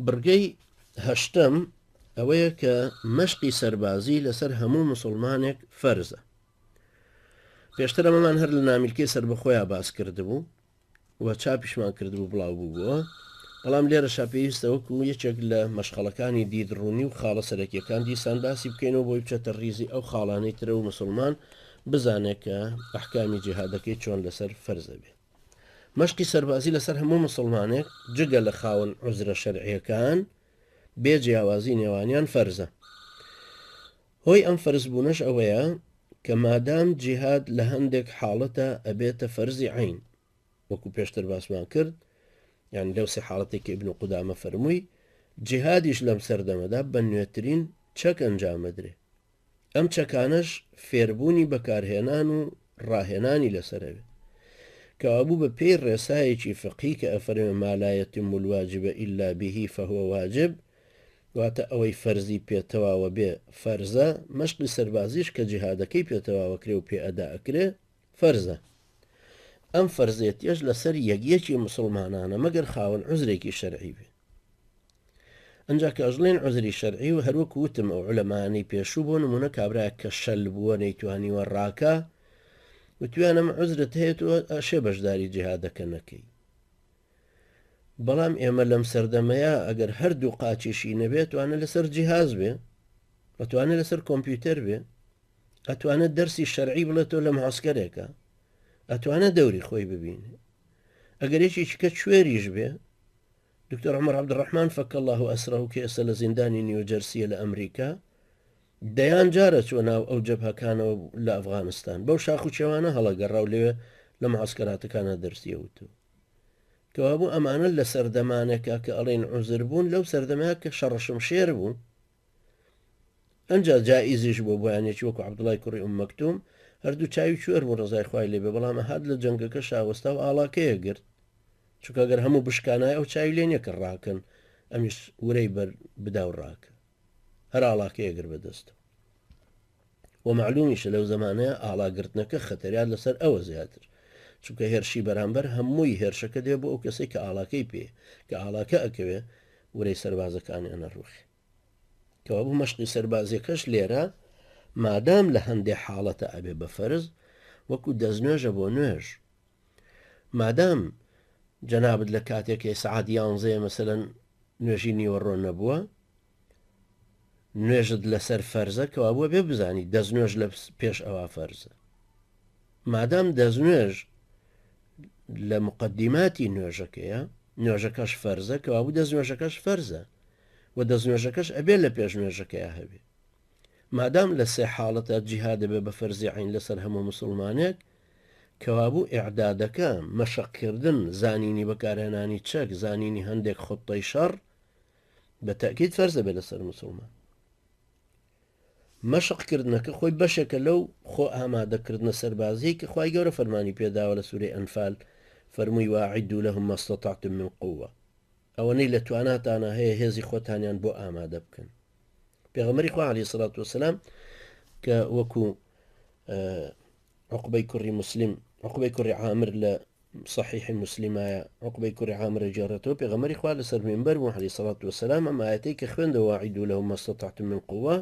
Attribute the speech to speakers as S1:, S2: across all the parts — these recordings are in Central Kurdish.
S1: بڕگەی هەشتەم ئەوەیە کە مەشقی سەربازی لەسەر هەموو مسوڵمانێک فەرزە. پێشتر ئەمەمان هەر لە نامیلکەی سەربەخۆیا باس کردبوو و چاپیشمان کردبوو بڵاو بووبووە، بەڵام لێرەشا پێویستە وەکو یەکێک لە مەشخەڵەکانی دید ڕوونی و خاڵە سەرەکیەکان دیسان باسی بکەینەوە بۆی بچێتە ڕیزی ئەو خاڵانەی ترە و مسوڵمان بزانێت کە ئەحکامی جیهادەکەی چۆن لەسەر فەرز ئەبێ. مەشقی سەربازی لەسەر هەموو مسوڵمانێک جگە لە خاوەن عوزرە شەرعیەکان بێ جیاوازی نێوانیان فەرزە. هۆی ئەم فەرز بوونەش ئەوەیە کە مادام جیهاد لە هەندێک حاڵەتا ئەبێتە فەرزی عەین وەکو پێشتر باسمان کرد یان لەو سێ حاڵەتێک کە ئیبن قودامە فەرمووی جیهادیش لەم سەردەمەدا بە نوێترین چەک ئەنجامەدرێ ئەم چەکانەش فێربوونی بەکارهێنان و ڕاهێنانی لەسەرەوێ. کەوابوو بە پێی ڕێسایەکی فقهی کە ئەفەرمێ ما لا یتم الواجب الا به فهو واجب واتە ئەوەی فەرزی پێ تەواوە بێ فەرزە، مەشقی سەربازیش کە جیهادەکەی پێ تەواوەکرێ و پێ ئەدا ئەکرێ فەرزە. ئەم فەرزێتیەش لەسەر یەک یەکی موسڵمانانە مەگەر خاوەن عوزرێکی شەرعی بێ. ئەنجا کە ئەژڵێن عوزری شەرعی و هەروەکو وتم ئەو عولەمایانەی پێشوو بۆ نمونە کابرایەک کە شەل بووە نەیتوانیوە ڕاکا وتویان ئەم عوزرت هەیە تۆ ئەشێ بەشداری جیهادەکە نەکەی بەڵام ئێمە لەم سەردەمەیە ئەگەر هەردوو قاچیشی نەبێت توانە لەسەر جیهاز بێ ئەتوانێت لەسەر کۆمپیوتەر بێ ئەتوانێت دەرسی شەرعی بڵێتەوە لە معسکەرێکە ئەتوانێت دەوری خۆی ببینێ ئەگەر یەکێکی کە کوێریش بێ دکتۆر عمر عبدالرحمن فک الله اسره کە ئێستا لە زیندانی نیوجەرسیە لە ئەمریکا دەیان جارە چوە ناو ئەو جەبهەکانەوە لە ئەفغانستان بەو شاخ و چێوانە هەڵەگەڕا و لەوێ لە معسکەراتەکانە دەرسیە وتو کەوابوو ئەمانە لە سەردەمانێکا کە ئەڵێن عوزر بوون لەو سەردەمەیە کە شەڕەشمشێر بوو ئەنجا جائیزیش بوو بۆیان یەکی وەکو عەبدوڵای کوڕی ئوم مەکتوم هەردوو چاوی کوێر بوو ڕەزای خوای لێ بێ بەڵام هات لە جەنگەکە شاوەستا و ئاڵاکەیە گرت چونکە گەر هەموو بشکانای ئەو چاوی لێ نییە کە ڕاکەن ئەمیش ورەی بەر بدا و ڕاکە هەر ئاڵاکەیە گر بەدەستەوە و معلومیشە لەو زمانەیە ئاڵاگرتنەکە خەتەریات لەسەر ئەوە زیاتر چونکە هێرشی بەرامبەر هەمووی هێرشەکە دێ بۆ ئەو کەسێک کە ئاڵاکەی پێ کە ئاڵاکە ئەکەوێ ورەی سەربازەکانیان ئەڕوخێ. کەوابوو مەشقی سەربازیەکەش لێرە مادام لە هەندێ حاڵەتە ئەبێ بە فەرز وەکو دەستنوێژە بۆ نوێژ مادام جەنابت لە کاتێک سعات یانزەیە مەسەلەن نوێژی نیوەڕۆ نەبووە نوێژت لەسەر فەرزە کەوابووە بێ بزانی دەست نوێژ لە پێش ئەوە فەرزە مادام دەستنوێژ لە مقدماتی نوێژەکەیە نوێژەکەش فەرزە کەوابوو دەست نوێژەکەش فەرزە و دەست نوێژەکەش ئەبێ لە پێش نوێژەکەیا هەبێ مادام لە سێ حاڵەتە جیهاد دەبێ بە فەرزی عین لەسەر هەموو مسلمانێک کەوابوو ئیعدادەکە مەشقکردن زانینی بەکارهێنانی چەک زانینی هەندێک خطەی شەڕ بە تەئکید فەرزە بێ لەسەر مسلمان مەشق کردنەکە خۆی بەشێکە لەو خۆ ئامادەکردنە سەربازیەی کە خوای گەورە فەرمانی پێداوە لە سورەی ئەنفال فەرمووی واعدوا لهم ما استطعتم من قوة ئەوەنەی لە تواناتانە هەیە هێزی خۆتانیان بۆ ئامادە بکەن پێغەمبەری خوا عەلەیهی سڵات وسلام کە وەکو عقبەی کوڕی مسلم عقبەی کوڕی عامر لە صحیحی موسلیمایە عوقبەی کوڕی عامر ئەگێڕێتەوە پێغەمبەری خوا لەسەر مینبەر بوو علیە الصلوة والسلام ئەم ئایەتەی کە خوێندەوە واعدوا لهم ما استطعتم من قوة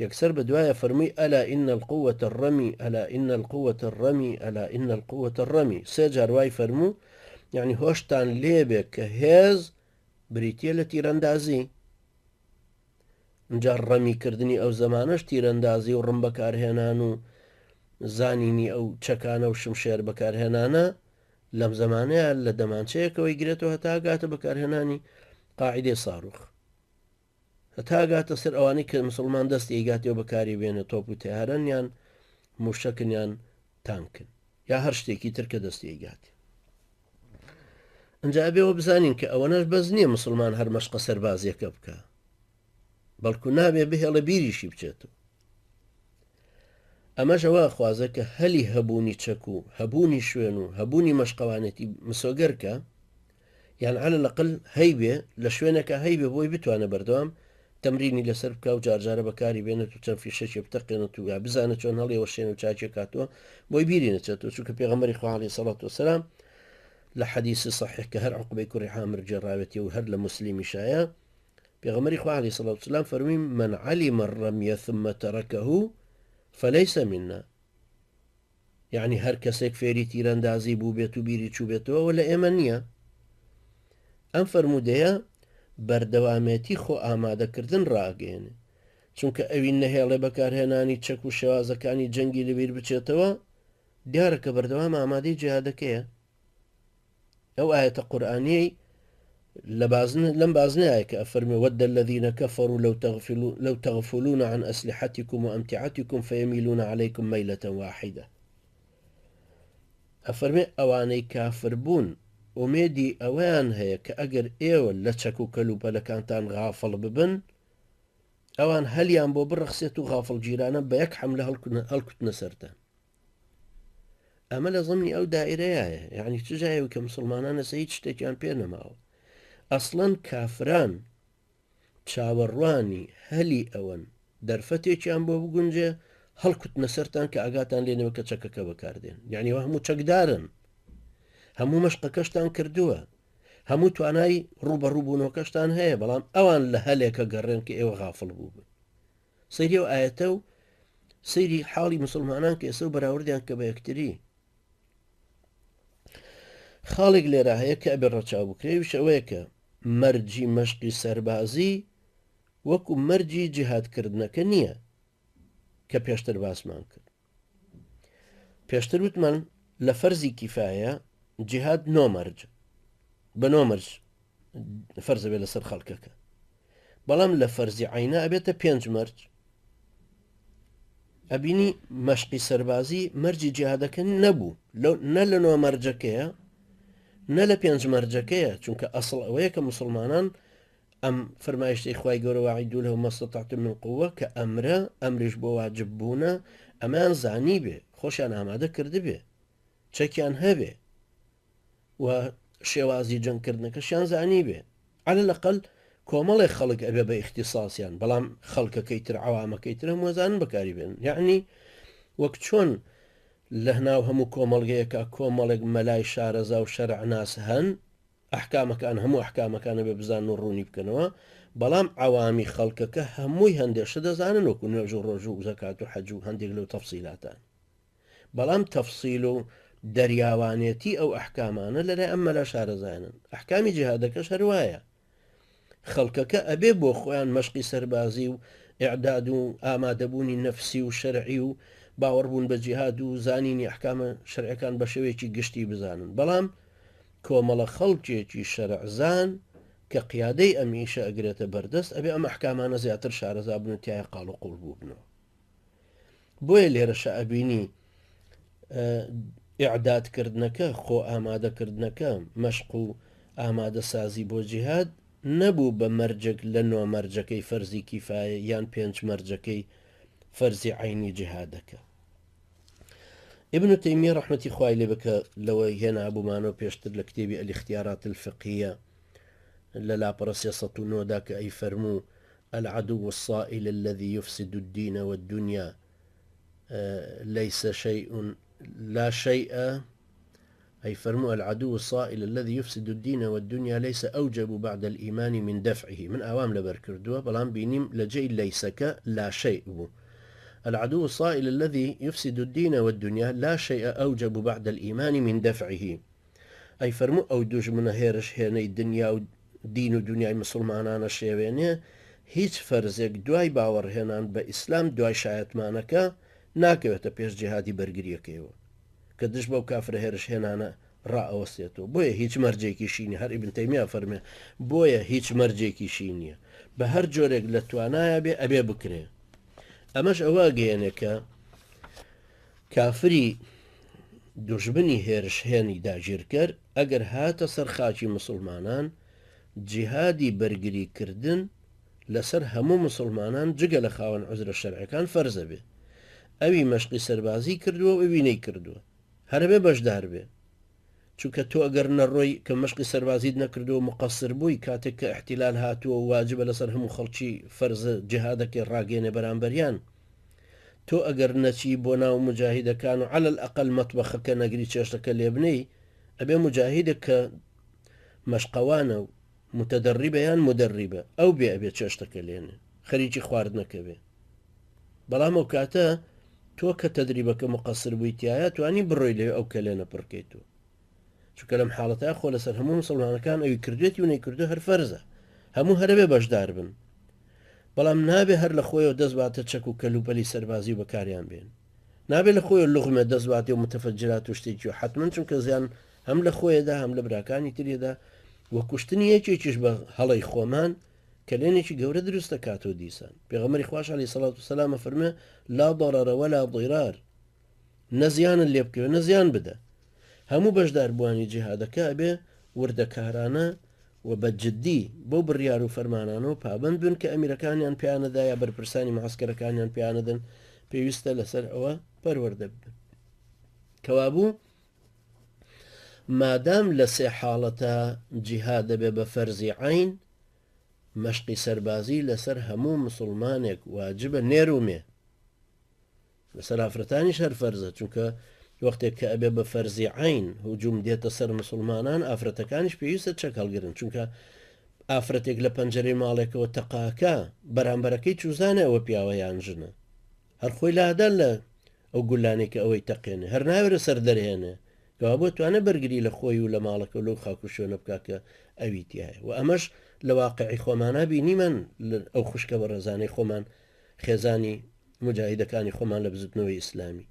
S1: یەکسەر بە دوایە فەرمووی ئەلا إن القوة الرمي ألا إن القوة الرمي ألا إن القوة الرمي سێ جار وای فەرموو یعنی هۆشتان لێبێ کە هێز بریتیە لە تیرەندازی ئینجا ڕەمی کردنی ئەو زەمانەش تیرەندازی و ڕم بەکارهێنان و زانینی ئەو چەکانە و شمشێر بەکارهێنانە لەم زەمانەیە لە دەمانچەیەکەوەی گرێتەوە هەتا گاتە بەکارهێنانی قاعدەی ساروخ هەتا گاتە سەر ئەوانەی کە مسلمان دەستی ئەیگاتەوە بەکاری بێنێ تۆپ و تەیارەن یان موشەکن یان تانکن یا هەر شتێکی تر کە دەستی ئەیگاتێ ئەجا ئەبێەوە بزانین کە ئەوەنەش بەس نییە مسلمان هەر مەشقە سەربازیەکە بکە بەڵکو نابێ بهێڵە بیریشی بچێتەوە ئەمەش ئەوە خوازە کە هەلی هەبوونی چەک و هەبوونی شوێن و هەبوونی مەشقەوانێتی مسۆگەرکە یان عەلە لەقل هەیبێ لە شوێنێکا هەیبێ بۆی بتوانێ بەردەوام تەمرینی لەسەر بکا و جارجارە بەکاری بێنێت و چەند فیشەکێ بتەقێنێت و یا بزانێت چۆن هەڵیەوەشێنێ و چاکێ کاتەوە بۆی بیری نەچێتەوە چونکە پێغەمبەری خوا عەلەیهی سەڵات وسەلام لە حەدیسی صحیح کە هەر عقبەی کوڕی عامر گێڕاوێتی و هەر لە موسلیمیشایە، پێغەمبەری خوا علیە الصلوة والسلام فەرمووی من علم الرمی ثم ترکه فلیس منا، یەعنی هەر کەسێک فێری تیرەندازی بووبێت و بیری چووبێتەوە ئەوە لە ئێمە نییە. ئەم فەرموودەیە بەردەوامێتی خۆ ئامادەکردن ڕائەگەیەنێ، چونکە ئەوی نەهێڵێ بەکارهێنانی چەک و شێوازەکانی جەنگی لەبیر بچێتەوە، دیارە کە بەردەوام ئامادەی جیهادەکەیە. ئەو ئایەتە قورئانیەی لە بازنە لەم بازنەیە کە ئەفەرمێ ود الذین كفروا لو تغفلون لو تغفلون عن أسلحتكم وأمتعتكم فيميلون عليكم ميلة واحدة ئەفەرمێ ئەوانەی کافر بوون ئومێدی ئەوەیان هەیە کە ئەگەر ئێوە لە چەک و کەلوپەلەکانتان غافڵ ببن ئەوان هەلیان بۆ بڕەخسێت و غافڵگیرانە بە یەک حەملە هەڵکوتنە سەرتان. ئەمە لە زمنی ئەو دائرەیە یعنی چ جایە کە مسلمانان ئەسە هیچ شتێکیان پێ نەماوە ئەسڵەن کافران چاوەڕوانی هەلی ئەوەن دەرفەتێکیان بۆ بگونجێ هەڵکوتنە سەرتان کە ئاگاتان لێنەوە کە چەکەکە بەکاردێن یعنی هەموو چەکدارن هەموو مەشقەکەشتان کردووە هەموو توانای ڕوبەڕووبوونەوەکەشتان هەیە بەڵام ئەوان لە هەلێکە گەڕێن کە ئێوە غافڵ بوو سەیری ئەو ئایەتە و سەیری حاڵی مسلمانان کە ئێستا و بەراوردیان کە بە یەکتری. خاڵێک لێرە هەیە کە ئەبێ ڕەچاو بکرێ ویش ئەوەیە کە مەرجی مەشقی سەربازی وەکو مەرجی جیهادکردنەکە نییە کە پێشتر باسمان کرد. پێشتر وتمان لە فەرزی کیفایە جیهاد نۆ مەرج بە نۆ مەرج فەرزە بێ لەسەر خەڵکەکە بەڵام لە فەرزی عینە ئەبێتە پێنج مەرج ئەبینی مەشقی سەربازی مەرجی جیهادەکە نەبوو نە لە نۆ مەرجەکەیە نە لە پێنج مەرجەکەیە چونکە ئەسڵ ئەوەیە کە مسلمانان ئەم فەرمایشتەی خوای گەورە واعدوا لهم ما استطعتم من قوة کە ئەمرە، ئەمریش بۆ واجب بوونە، ئەمەیان زانیبێ، خۆشیان ئامادە کردبێ، چەکیان هەبێ و شێوازی جەنگ کردنەکەشیان زانیبێ. علی الاقل کۆمەڵێک خەڵک ئەبێ بە ئیختیساسیان، بەڵام خەڵکەکەی تر عەوامەکەی تر هەموو ئەزانن بەکاری بێنن. یەعنی وەک چۆن لەناو هەموو کۆمەڵگەیەکا کۆمەڵێک مەلای شارەزا و شەرعناس هەن، ئەحکامەکان هەموو ئەحکامەکان ئەبێ بزانن و ڕوونی بکەنەوە، بەڵام عەوامی خەڵکەکە هەمووی هەندێک شت دەزانن وەکو نوێژ و ڕۆژوو و زەکات و حەج و هەندێک لەو تەفسیلاتان، بەڵام تەفسیل و دەریاوانێتی ئەو ئەحکامانە لەلای ئەم مەلا شارەزایانن. ئەحکامی جیهادەکەش هەر وایە. خەڵکەکە ئەبێ بۆ خۆیان مەشقی سەربازی و ئیعداد و ئامادەبوونی نەفسی و شەرعی و باوەڕبوون بە جیهاد و زانینی ئەحکامە شەرعەکان بە شێوەیەکی گشتی بزانن، بەڵام کۆمەڵە خەڵکێکی شەرعزان کە قیادەی ئەم ئیشە ئەگرێتە بەردەست ئەبێ ئەم ئەحکامانە زیاتر شارەزا بن و تیایا قاڵ و قوڵ بووبنەوە. بۆیە لێرەشە ئەبینی ئیعداد کردنەکە، خۆ ئامادە کردنەکە، مەشق و ئامادەسازی بۆ جیهاد نەبوو بە مەرجێک لە نۆ مەرجەکەی فەرزی کیفایە یان پێنج مەرجەکەی فەرزی عەینی جیهادەکە. ابن تەیمیە ڕەحمەتی خوای لێ بکە لەوەی هێنابوومانەوە پێشتر لە کتێبی الاختیارات الفقهیە لە لاپەڕە 309 دا کە ئەی فەرموو العدو الصائل الذي يفسد الدين والدنيا ليس شيء لا شيء ئەی فەرموو العدو الصائل الذي يفسد الدين والدنيا ليس أوجب بعد الإيمان من دفعه من ئاوام لەبەر کردووە بەڵام بینیم لە جێی لەیسەکە لا شيء بوو العدو الصائل الذي يفسد الدين والدنيا لا شيء أوجب بعد الإيمان من دفعه ئەی فەرموو ئەو دوژمنە هێرش هێنەی دنیا و دین و دنیای مسوڵمانانە شێوێنێ هیچ فەرزێک دوای باوەڕهێنان بە ئیسلام دوای شایەتمانەکە ناکەوێتە پێش جیهادی بەرگریەکەیەوە کە دژ بەو کافرە هێرش هێنانە ڕائەوەستێتەوە بۆیە هیچ مەرجێکیشی نیە هەر ئیبن تەیمیە فەرمێ بۆیە هیچ مەرجێکیشی نیە بە هەر جۆرێک لە توانایە بێ ئەبێ بکرێ ئەمەش ئەوە گەیەنێ کە کافری دوژمنی هێرشهێنی داگیرکەر ئەگەر هاتە سەر خاکی مسوڵمانان جیهادی بەرگری کردن لەسەر هەموو مسوڵمانان جگە لە خاوەن عوزرە شەرعەکان فەرزە بێ ئەوی مەشقی سەربازی کردووە و ئەوی نەیکردووە هەرەبێ بەشدار بێ چونکە تۆ ئەگەر نەڕۆی کە مەشقی سەربازیت نەکردووە مقصر بووی کاتێک کە احتیلال هاتووە و واجبە لەسەر هەموو خەڵکی فەرزە جیهادەکەی ڕاگەیەنێ بەرامبەریان تۆ ئەگەر نەچی بۆ ناو موجاهیدەکان و عەلەل ئەقەل مەتبەخەکە نەگری چێشتەکە لێبنێی ئەبێ موجاهیدێک کە مەشقەوانە و متدربە یان مدربە ئەو بێ ئەبێ چێشتەکە لێنێ خەریکی خواردنەکە بێ بەڵام ئەو کاتە تۆ کە تەدریبەکە مقصر بووی تایە توانی بڕۆی لەوێ ئەو کەلێنە پڕکەیت و چونکە لەم حاڵەتە خۆ لەسەر هەموو مسلمانەکان ئەوی کردوێتی و نەیکردو هەر فەرزە هەموو هەرەبێ بەشدار بن بەڵام نابێ هەر لە خۆیەوە دەست باتە چەک و کەلوپەلی سەربازی و بەکاریان بێن نابێ لە خۆیەوە لوغمە دەست باتێ و متفجرات و شتێکی و حەتمەن چونکە زیان هەم لە خۆیەدا هەم لە براکانی تریدا و کوشتنی یەکێکیش بە هەڵەی خۆمان کەلێنێکی گەورە دروست دەکاتەوە دیسان پێغەمبەری خواش عەلەیهی سەڵات و سەلام فەرمێ لا ضرر ولا ضرار نە زیانت لێ بکەوێ نە زیان بدە هەموو بەشداربووانی جیهادەکە ئەبێ وردەکارانە و بە جددی بەو بڕیار و فەرمانانەوە پابەند بن کە ئەمیرەکانیان پێیانەدا یا بەرپرسانی معسکەرەکانیان پێیانەدەن پێویستە لەسەر ئەوە پەروەردە ببن کەوابوو مادام لە سێ حاڵەتە جیهاد دەبێ بە فەرزی عین مەشقی سەربازی لەسەر هەموو مسلمانێک واجبە نێر و مێ لەسەر ئافرەتانیش هەر فەرزە چونکە وەختێک کە ئەبێ بە فەرزی عین هجوم دێتە سەر مسلمانان ئافرەتەکانیش پێویستە چەک هەڵگرن چونکە ئافرەتێک لە پەنجەرەی ماڵێکەوە تەقاکە بەرامبەرەکەی چوزانێ ئەوە پیاوە یان ژنە هەر خۆی لادا لە ئەو گولانێک کە ئەوەی تەقێنێ هەر ناوێرە سەر دەرهێنێ کەوا بۆ توانێ بەرگری لە خۆی و لە ماڵەکە و لەو خاک و شوێنە بکا کە ئەوی تایە و ئەمەش لە واقعی خۆمانە بینیمان ئەو خوشکە بەڕێزانەی خۆمان خێزانی موجاهیدەکانی خۆمان لە بزوتنەوەی ئیسلامی.